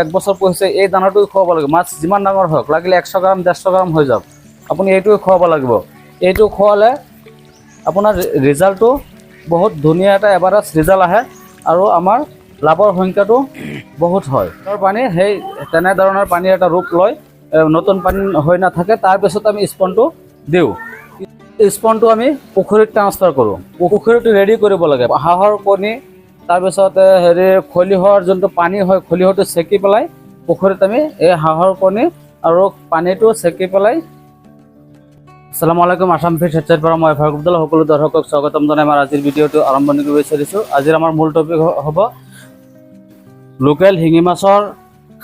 এক বছৰ পুহিছে, এই দানাটোৱে খুৱাব লাগিব। মাছ যিমান ডাঙৰ হওক, লাগিলে 100 গ্ৰাম, 150 গ্ৰাম হৈ যাওক, আপুনি এইটোৱে খুৱাব লাগিব। এইটো খোৱালে আপোনাৰ ৰিজাল্টটো বহুত ধুনীয়া এটা এভাৰেজ ৰিজাল্ট আহে আৰু আমাৰ লাভৰ সংখ্যাটো বহুত হয়। পানী সেই তেনেধৰণৰ পানীৰ এটা ৰূপ লয়, নতুন পানী হৈ নাথাকে। তাৰপিছত আমি স্পনটো দিওঁ। স্পনটো আমি পুখুৰীত ট্ৰান্সফাৰ কৰোঁ। পুখুৰীটো ৰেডি কৰিব লাগে। হাঁহৰ কণী, তাৰপিছত হেৰি খলিহৰ যোনটো পানী হয়, খলিহৰটো চেকি পেলাই পুখুৰীত আমি এই হাঁহৰ কণী আৰু পানীটো চেকি পেলাই। আসসালামু আলাইকুম। আছাম ফিছ হেডছেট পৰা মই ফাৰুক আব্দুল্লাহ সকলো দৰ্শকক স্বাগতম জনাই আমাৰ আজিৰ ভিডিঅ'টো আৰম্ভণি কৰিব বিচাৰিছোঁ। আজিৰ আমাৰ মূল টপিক হ'ব লোকেল শিঙি মাছৰ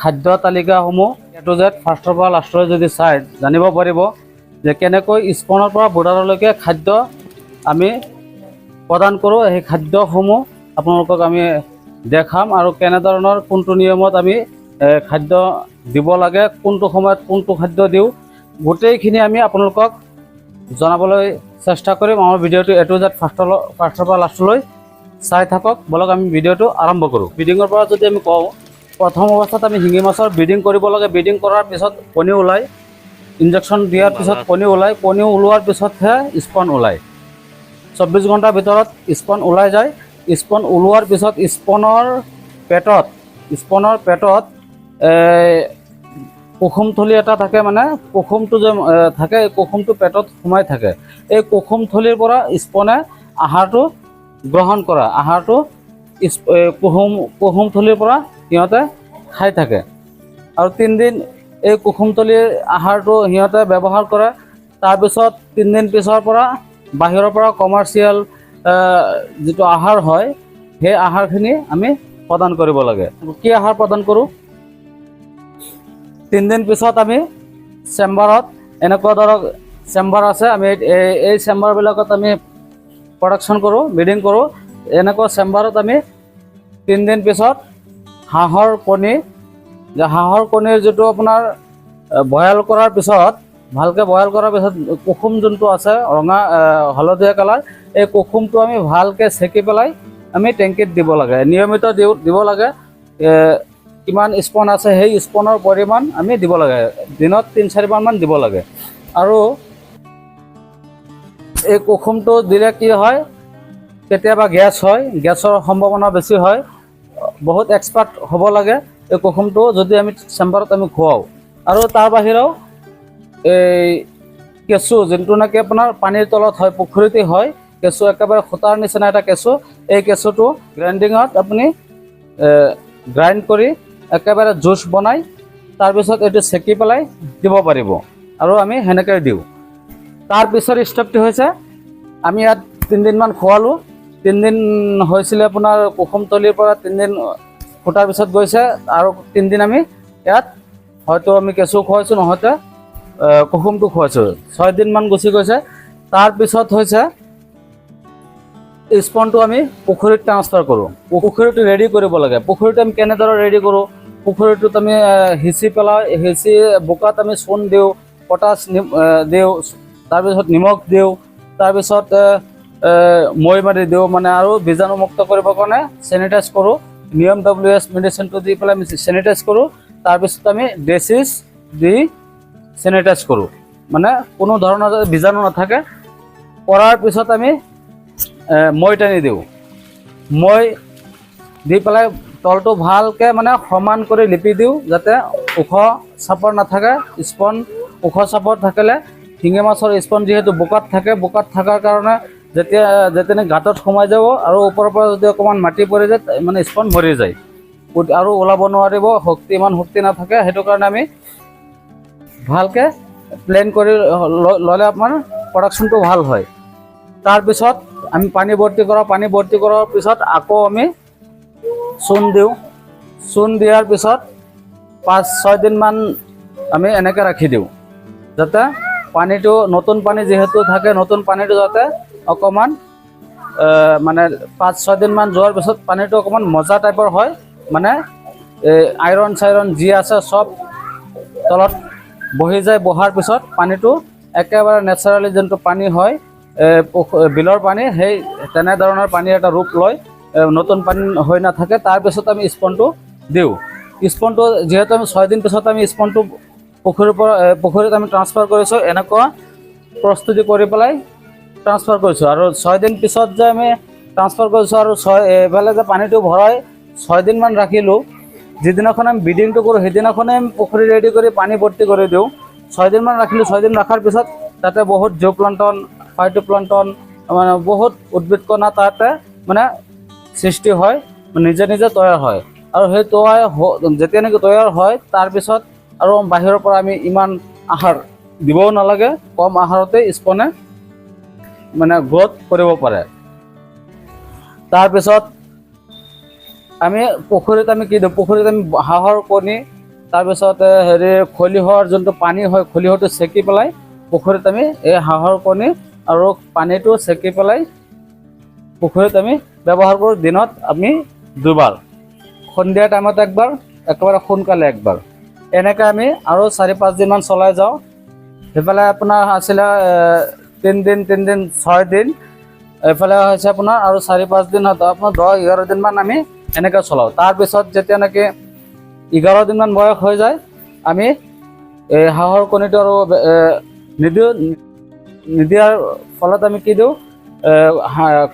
খাদ্য তালিকাসমূহ। এ টু জেড ফাৰ্ষ্টৰ পৰা লাষ্টলৈ যদি চাই জানিব পাৰিব যে কেনেকৈ স্পনৰ পৰা ব্ৰুডাৰলৈকে খাদ্য আমি প্ৰদান কৰোঁ। সেই খাদ্যসমূহ আপোনালোকক আমি দেখাম আৰু কেনেধৰণৰ কোনটো নিয়মত আমি খাদ্য দিব লাগে, কোনটো সময়ত কোনটো খাদ্য দিওঁ, গোটেইখিনি আমি আপোনালোকক জনাবলৈ চেষ্টা কৰিম। আমাৰ ভিডিঅ'টো এ টু জেড ফাৰ্ষ্টৰ পৰা লাষ্টলৈ চাই থাকক। বলক, আমি ভিডিঅ'টো আৰম্ভ কৰোঁ। ব্ৰিডিঙৰ পৰা যদি আমি কওঁ, প্ৰথম অৱস্থাত আমি শিঙি মাছৰ ব্ৰিডিং কৰিব লাগে। ব্ৰিডিং কৰাৰ পিছত কণী ওলায়। ইনজেকশ্যন দিয়াৰ পিছত কণী ওলায়। কণী ওলোৱাৰ পিছতহে স্পন ওলায়। 24 ঘণ্টাৰ ভিতৰত স্পন ওলাই যায়। স্পন ওলোৱাৰ পিছত স্পনৰ পেটত কুসুমথলী এটা থাকে। মানে কুসুমটো যে থাকে, এই কুসুমটো পেটত সোমাই থাকে। এই কুসুমথলীৰ পৰা স্পনে আহাৰটো গ্ৰহণ কৰা, আহাৰটো কুসুমথলীৰ পৰা সিহঁতে খাই থাকে আৰু 3 দিন এই কুসুমথলীৰ আহাৰটো সিহঁতে ব্যৱহাৰ কৰে। তাৰপিছত 3 দিন পিছৰ পৰা বাহিৰৰ পৰা কমাৰ্চিয়েল যিটো আহাৰ হয়, সেই আহাৰখিনি আমি প্ৰদান কৰিব লাগে। কি আহাৰ প্ৰদান কৰোঁ? 3 দিন পিছত আমি চেম্বাৰত, এনেকুৱা ধৰক চেম্বাৰ আছে, আমি এই চেম্বাৰবিলাকত আমি প্ৰডাকশ্যন কৰোঁ, ব্ৰিডিং কৰোঁ। এনেকুৱা চেম্বাৰত আমি 3 দিন পিছত হাঁহৰ কণী, যে হাঁহৰ কণীৰ যিটো আপোনাৰ বইল কৰাৰ পিছত, ভালকৈ বইল কৰাৰ পিছত কুসুম যোনটো আছে, ৰঙা হালধীয়া কালাৰ, এই কুসুমটো আমি ভালকৈ চেকি পেলাই আমি টেংকিত দিব লাগে। নিয়মিত দিব লাগে। কিমান স্পন আছে, সেই স্পনৰ পৰিমাণ আমি দিব লাগে। দিনত তিনি চাৰিবাৰমান দিব লাগে। আৰু এই কুসুমটো দিলে কি হয়, কেতিয়াবা গেছ হয়, গেছৰ সম্ভাৱনা বেছি হয়। বহুত এক্সপাৰ্ট হ'ব লাগে এই কুসুমটো যদি আমি চেম্বাৰত আমি খুৱাওঁ। আৰু তাৰ বাহিৰেও এই কেঁচু, যোনটো নেকি আপোনাৰ পানীৰ তলত হয়, পুখুৰীতে হয় কেঁচু, একেবাৰে সূতাৰ নিচিনা এটা কেঁচু। এই কেঁচুটো গ্ৰাইণ্ডিঙত আপুনি গ্ৰাইণ্ড কৰি একেবাৰে জুচ বনাই তাৰপিছত এইটো চেকি পেলাই দিব পাৰিব আৰু আমি সেনেকৈ দিওঁ। তাৰ পিছৰ ষ্টেপটো হৈছে, আমি ইয়াত 3 দিনমান খোৱালোঁ। 3 দিন হৈছিলে আপোনাৰ কুসুমতলিৰ পৰা 3 দিন ফুটাৰ পিছত গৈছে আৰু 3 দিন আমি ইয়াত হয়তো আমি কেঁচু খুৱাইছোঁ, নহয়তো কুসুমটো খুৱাইছোঁ। 6 দিনমান গুচি গৈছে। তাৰপিছত হৈছে স্পনটো আমি পুখুৰীত ট্ৰান্সফাৰ কৰোঁ। পুখুৰীটো ৰেডি কৰিব লাগে। পুখুৰীটো আমি কেনেদৰে ৰেডি কৰোঁ? পুখুৰীটোত আমি সিঁচি পেলাই, সিঁচি বোকাত আমি চূণ দিওঁ, পটাছ দিওঁ, তাৰপিছত নিমখ দিওঁ, তাৰপিছত মৈ মাৰি দিওঁ। মানে আৰু বীজাণুমুক্ত কৰিবৰ কাৰণে চেনিটাইজ কৰোঁ। নিয়ম ডব্লিউ এছ মেডিচিনটো দি পেলাই আমি চেনিটাইজ কৰোঁ। তাৰপিছত আমি ডেচিছ দি চেনিটাইজ কৰোঁ, মানে কোনো ধৰণৰ যাতে বীজাণু নাথাকে। কৰাৰ পিছত আমি মৈ টানি দিওঁ। মৈ দি পেলাই তলটো ভালকৈ মানে সমান কৰি লিপি দিওঁ, যাতে ওখ চাপৰ নাথাকে। স্পন ওখ চাপৰ থাকিলে, শিঙি মাছৰ স্পন যিহেতু বোকাত থাকে, বোকাত থকাৰ কাৰণে যেতিয়া যেতিয়া গাঁতত সোমাই যাব আৰু ওপৰৰ পৰা যদি অকণমান মাটি পৰি যায়, মানে স্পন মৰি যায় আৰু ওলাব নোৱাৰিব, শক্তি ইমান শক্তি নাথাকে। সেইটো কাৰণে আমি ভালকৈ প্লেন কৰি ল'লে আপোনাৰ প্ৰডাকশ্যনটো ভাল হয়। তাৰপিছত আমি পানী ভৰ্তি কৰোঁ। পানী ভৰ্তি কৰাৰ পিছত আকৌ আমি চূণ দিওঁ। চূণ দিয়াৰ পিছত 5-6 দিনমান আমি এনেকৈ ৰাখি দিওঁ, যাতে পানীটো, নতুন পানী যিহেতু থাকে, নতুন পানীটো যাতে অকণমান মানে 5-6 দিনমান যোৱাৰ পিছত পানীটো অকণমান মজা টাইপৰ হয়। মানে এই আইৰণ চাইৰণ যি আছে চব তলত বহি যায়। বহাৰ পিছত পানীটো একেবাৰে নেচাৰেলি যোনটো পানী হয়, বিলৰ পানী, সেই তেনেধৰণৰ পানী এটা ৰূপ লয়, নতুন পানী হৈ নাথাকে। তাৰপিছত আমি স্পনটো দিওঁ। স্পনটো যিহেতু আমি 6 দিন পিছত আমি স্পনটো পুখুৰীৰ পৰা পুখুৰীত আমি ট্ৰান্সফাৰ কৰিছোঁ, এনেকুৱা প্ৰস্তুতি কৰি পেলাই ট্ৰান্সফাৰ কৰিছোঁ। আৰু 6 দিন পিছত যে আমি ট্ৰান্সফাৰ কৰিছোঁ আৰু এইফালে যে পানীটো ভৰাই 6 দিনমান ৰাখিলোঁ, যিদিনাখন আমি ব্ৰিডিংটো কৰোঁ সেইদিনাখনে আমি পুখুৰী ৰেডি কৰি পানী ভৰ্তি কৰি দিওঁ। 6 দিনমান ৰাখিলোঁ। 6 দিন ৰখাৰ পিছত তাতে বহুত জু প্লাংটন, ফাইটো প্লাংটন, মানে বহুত উদ্ভিদ কণা তাতে মানে সৃষ্টি হয়, নিজে নিজে তৈয়াৰ হয়। আৰু সেই তৈয়াৰ যেতিয়া নেকি তৈয়াৰ হয়, তাৰপিছত আৰু বাহিৰৰ পৰা আমি ইমান আহাৰ দিবও নালাগে। কম আহাৰতে স্পনে মানে গ্ৰ'থ কৰিব পাৰে। তাৰপিছত আমি পুখুৰীত আমি কি দিওঁ? পুখুৰীত আমি হাঁহৰ কণী, তাৰপিছত হেৰি খলিহৰ যোনটো পানী হয়, খলিহৰটো চেকি পেলাই পুখুৰীত আমি এই হাঁহৰ কণী আৰু পানীটো চেকি পেলাই পুখুৰীত আমি ব্যৱহাৰ কৰোঁ। দিনত আমি দুবাৰ, সন্ধিয়া টাইমত একবাৰ, একেবাৰে সোনকালে একবাৰ। এনেকৈ আমি আৰু 4-5 দিনমান চলাই যাওঁ। সেইফালে আপোনাৰ আছিলে 3 দিন, 3 দিন, 6 দিন। এইফালে হৈছে আপোনাৰ আৰু 4-5 দিন, হয়তো আপোনাৰ 10-11 দিনমান আমি এনেকৈ চলাওঁ। তাৰপিছত যেতিয়া নেকি 11 দিনমান বয়স হৈ যায়, আমি এই হাঁহৰ কণীটো আৰু নিদিওঁ। নিদিয়াৰ ফলত আমি কি দিওঁ?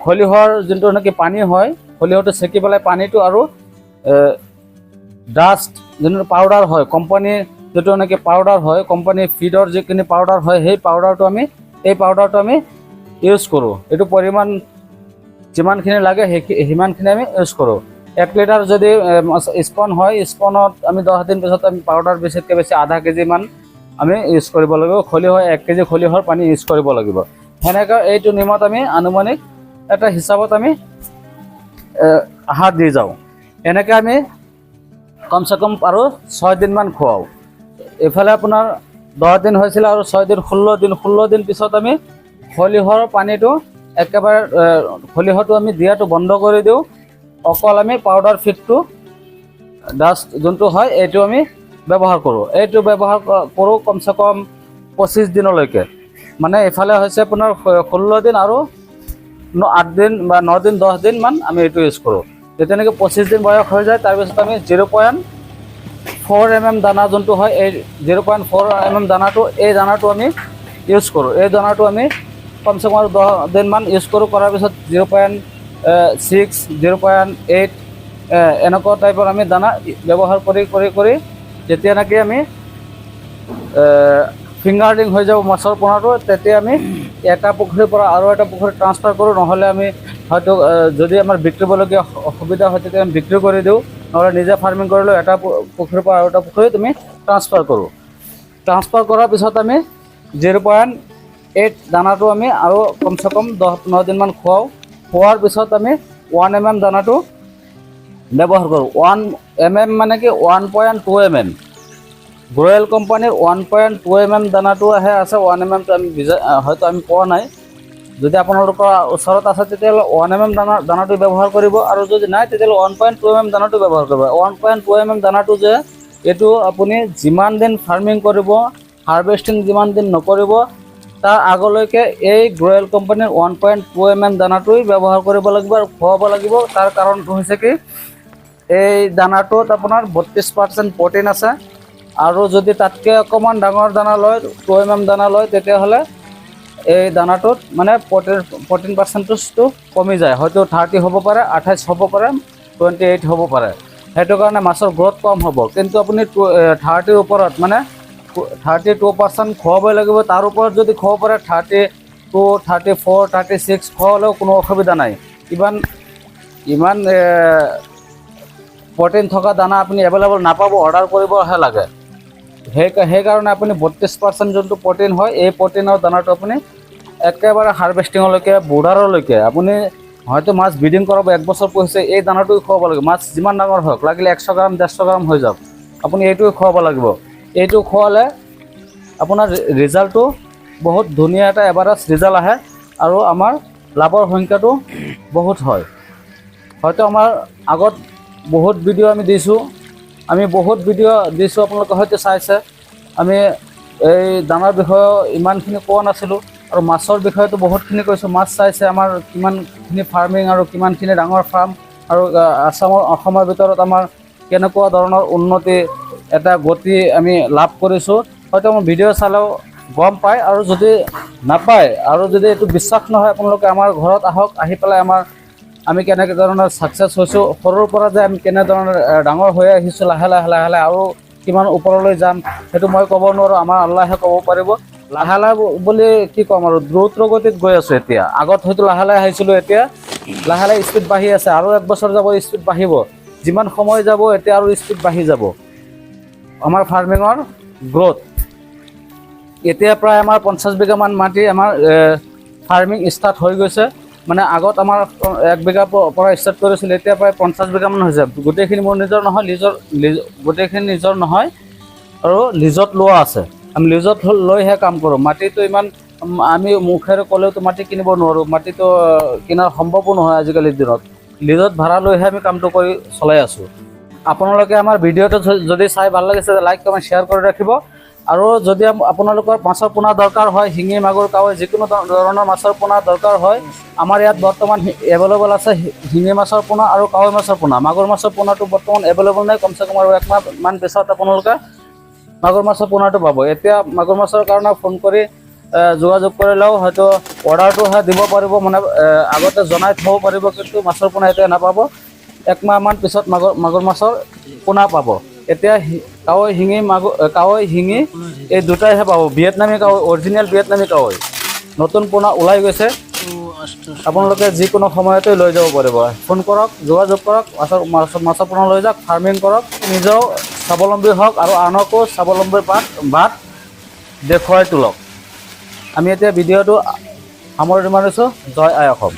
খলিহৰ যোনটো নেকি পানী হয়, খলিহৰটো চেকি পেলাই পানীটো আৰু ডাষ্ট যোনটো পাউডাৰ হয়, কোম্পানীৰ যিটো নেকি পাউডাৰ হয়, কোম্পানীৰ ফিডৰ যিখিনি পাউডাৰ হয়, সেই পাউডাৰটো আমি এই পাউডাৰটো আমি ইউজ কৰোঁ। এইটো পৰিমাণ যিমানখিনি লাগে সিমানখিনি আমি ইউজ কৰোঁ। 1 লিটাৰ যদি স্পন হয়, স্পনত আমি 10 দিন পিছত আমি পাউডাৰ বেছিতকৈ বেছি আধা কেজিমান আমি ইউজ কৰিব লাগিব। খলিহৰ 1 কেজি খলিহৰ পানী ইউজ কৰিব লাগিব। সেনেকৈ এইটো নিয়মত আমি আনুমানিক এটা হিচাপত আমি আহাৰ দি যাওঁ। এনেকৈ আমি কমচে কম আৰু 6 দিনমান খুৱাওঁ। এইফালে আপোনাৰ 10 দিন হৈছিলে আৰু 6 দিন, 16 দিন। 16 দিন পিছত আমি খলিহৰ পানীটো একেবাৰে খলিহৰটো আমি দিয়াটো বন্ধ কৰি দিওঁ। অকল আমি পাউডাৰ ফিডটো, ডাষ্ট যোনটো হয়, এইটো আমি ব্যৱহাৰ কৰোঁ। এইটো ব্যৱহাৰ কৰোঁ কমচে কম 25 দিনলৈকে। মানে এইফালে হৈছে আপোনাৰ 16 দিন আৰু 8 দিন বা 9 দিন, 10 দিনমান আমি এইটো ইউজ কৰোঁ। যেতিয়া নেকি 25 দিন বয়স হৈ যায়, তাৰপিছত আমি 0.4 mm দানা যোনটো হয়, এই 0.4 mm দানাটো, এই দানাটো আমি ইউজ কৰোঁ। এই দানাটো আমি কমচে কম আৰু 10 দিনমান ইউজ কৰোঁ। কৰাৰ পিছত 0.6, 0.8 এনেকুৱা টাইপৰ আমি দানা ব্যৱহাৰ কৰি কৰি কৰি যেতিয়া নেকি আমি ফিংগাৰলিং হৈ যাব মাছৰ পোনাটো, তেতিয়া আমি এটা পুখুৰীৰ পৰা আৰু এটা পুখুৰীত ট্ৰান্সফাৰ কৰোঁ। নহ'লে আমি হয়তো যদি আমাৰ বিক্ৰীবলগীয়া অসুবিধা হয়, তেতিয়া আমি বিক্ৰী কৰি দিওঁ। নহ'লে নিজে ফাৰ্মিং কৰিলেও এটা পুখুৰীৰ পৰা আৰু এটা পুখুৰীত আমি ট্ৰান্সফাৰ কৰোঁ। ট্ৰান্সফাৰ কৰাৰ পিছত আমি 0.8 দানাটো আমি আৰু কমচে কম 10-9 দিনমান খুৱাওঁ। খোৱাৰ পিছত আমি 1 mm দানাটো ব্যৱহাৰ কৰোঁ। 1 mm মানে কি? 1.2 mm। গ্ৰ'ৱেল কোম্পানীৰ 1.2 mm দানাটো আহে আছে। 1 এম এমটো আমি হয়তো আমি পোৱা নাই। যদি আপোনালোকৰ ওচৰত আছে, তেতিয়াহ'লে 1 এম এম দানাটো ব্যৱহাৰ কৰিব আৰু যদি নাই, তেতিয়াহ'লে 1.2 mm দানাটো ব্যৱহাৰ কৰিব। 1.2 mm দানাটো যে এইটো আপুনি যিমান দিন ফাৰ্মিং কৰিব, হাৰ্ভেষ্টিং যিমান দিন নকৰিব, তাৰ আগলৈকে এই গ্ৰ'ৱেল কোম্পানীৰ 1.2 mm দানাটোৱেই ব্যৱহাৰ কৰিব লাগিব আৰু খুৱাব লাগিব। তাৰ কাৰণটো হৈছে কি, এই দানাটোত আপোনাৰ 32% প্ৰ'টিন আছে। আৰু যদি তাতকৈ অকণমান ডাঙৰ দানা লয়, 2 mm দানা লয়, তেতিয়াহ'লে এই দানাটোত মানে প্ৰ'টিন পাৰ্চেণ্টেজটো কমি যায়। হয়তো 30 হ'ব পাৰে, 28 হ'ব পাৰে, 28 হ'ব পাৰে। সেইটো কাৰণে মাছৰ গ্ৰ'থ কম হ'ব। কিন্তু আপুনি 30ৰ ওপৰত, মানে 32% খুৱাবই লাগিব। তাৰ ওপৰত যদি খুৱাব পাৰে, 32, 34, 36 খোৱালেও কোনো অসুবিধা নাই। ইমান ইমান প্ৰ'টিন থকা দানা আপুনি এভেইলেবল নাপাব, অৰ্ডাৰ কৰিবহে লাগে। সেইকাৰণে আপুনি 32% যোনটো প্ৰ'টিন হয়, এই প্ৰ'টিনৰ দানাটো আপুনি একেবাৰে হাৰ্ভেষ্টিঙলৈকে, বৰ্ডাৰলৈকে, আপুনি হয়তো মাছ ব্ৰিডিং কৰাব, এক বছৰ পুহিছে, এই দানাটোৱে খুৱাব লাগিব। মাছ যিমান ডাঙৰ হওক, লাগিলে 100 গ্ৰাম, 150 গ্ৰাম হৈ যাওক, আপুনি এইটোৱে খুৱাব লাগিব। এইটো খোৱালে আপোনাৰ ৰিজাল্টটো বহুত ধুনীয়া এটা এভাৰেজ ৰিজাল্ট আহে আৰু আমাৰ লাভৰ সংখ্যাটো বহুত হয়। হয়তো আমাৰ আগত বহুত ভিডিঅ' আমি দিছোঁ, আমি বহুত ভিডিঅ' দিছোঁ, আপোনালোকে হয়তো চাইছে। আমি এই দানাৰ বিষয়ে ইমানখিনি কোৱা নাছিলোঁ আৰু মাছৰ বিষয়েতো বহুতখিনি কৈছোঁ। মাছ চাইছে, আমাৰ কিমানখিনি ফাৰ্মিং আৰু কিমানখিনি ডাঙৰ ফাৰ্ম আৰু আছামৰ, অসমৰ ভিতৰত আমাৰ কেনেকুৱা ধৰণৰ উন্নতি, এটা গতি আমি লাভ কৰিছোঁ, হয়তো মোৰ ভিডিঅ' চালেও গম পায়। আৰু যদি নাপায় আৰু যদি এইটো বিশ্বাস নহয়, আপোনালোকে আমাৰ ঘৰত আহক। আহি পেলাই আমি কেনেকৈ ধৰণৰ ছাকচেছ হৈছোঁ, সৰুৰ পৰা যে আমি কেনেধৰণৰ ডাঙৰ হৈ আহিছোঁ লাহে লাহে লাহে লাহে, আৰু কিমান ওপৰলৈ যাম সেইটো মই ক'ব নোৱাৰোঁ, আমাৰ আল্লাহে ক'ব পাৰিব। লাহে লাহে বুলি কি ক'ম আৰু, দ্ৰুত গতিত গৈ আছোঁ এতিয়া। আগত হয়তো লাহে লাহে আহিছিলোঁ, এতিয়া লাহে লাহে স্পীড বাঢ়ি আছে। আৰু এক বছৰ যাব, স্পীড বাঢ়িব। যিমান সময় যাব, এতিয়া আৰু স্পীড বাঢ়ি যাব আমাৰ ফাৰ্মিঙৰ গ্ৰ'থ। এতিয়া প্ৰায় আমাৰ 50 বিঘামান মাটি আমাৰ ফাৰ্মিং ষ্টাৰ্ট হৈ গৈছে। মানে আগত আমাৰ 1 বিঘা পৰা ষ্টাৰ্ট কৰিছিল, এতিয়া প্ৰায় 50 বিঘামান হৈছে। গোটেইখিনি মোৰ নিজৰ নহয়, গোটেইখিনি নিজৰ নহয় আৰু লিজত লোৱা আছে। আমি লিজত লৈহে কাম কৰোঁ। মাটিটো ইমান আমি মুখেৰে ক'লেওতো মাটি কিনিব নোৱাৰোঁ। মাটিটো কিনাৰ সম্ভৱো নহয় আজিকালিৰ দিনত। লিজত ভাড়া লৈহে আমি কামটো কৰি চলাই আছোঁ। আপোনালোকে আমাৰ ভিডিঅ'টো যদি চাই ভাল লাগিছে, লাইক, কমেণ্ট, শ্বেয়াৰ কৰি ৰাখিব। আৰু যদি আপোনালোকৰ মাছৰ পোনা দৰকাৰ হয়, শিঙি, মাগুৰ, কাৱৈ, যিকোনো ধৰণৰ মাছৰ পোনা দৰকাৰ হয়, আমাৰ ইয়াত বৰ্তমান এভেইলেবল আছে শিঙি মাছৰ পোনা আৰু কাৱৈ মাছৰ পোনা। মাগুৰ মাছৰ পোনাটো বৰ্তমান এভেইলেবল নাই। কমচে কম আৰু একমাহ মান পিছত আপোনালোকে মাগুৰ মাছৰ পোনাটো পাব। এতিয়া মাগুৰ মাছৰ কাৰণে ফোন কৰি যোগাযোগ কৰিলেও হয়তো অৰ্ডাৰটোহে দিব পাৰিব, মানে আগতে জনাই থ'ব পাৰিব, কিন্তু মাছৰ পোনা এতিয়া নাপাব। একমাহমান পিছত মাগুৰ মাছৰ পোনা পাব। এতিয়া কাৱৈ, শিঙি, মাগুৰ, কাৱৈ, শিঙি এই দুটাইহে পাব। ভিয়েটনামী কাৱৈ, অৰিজিনেল ভিয়েটনামী কাৱৈ নতুন পোনা ওলাই গৈছে। আপোনালোকে যিকোনো সময়তে লৈ যাব পাৰিব। ফোন কৰক, যোগাযোগ কৰক, মাছৰ পোনা লৈ যাওক, ফাৰ্মিং কৰক, নিজেও স্বাৱলম্বী হওক আৰু আনকো স্বাৱলম্বীৰ বাট দেখুৱাই তোলক। আমি এতিয়া ভিডিঅ'টো সামৰণি মাৰিছোঁ। জয় আই অসম।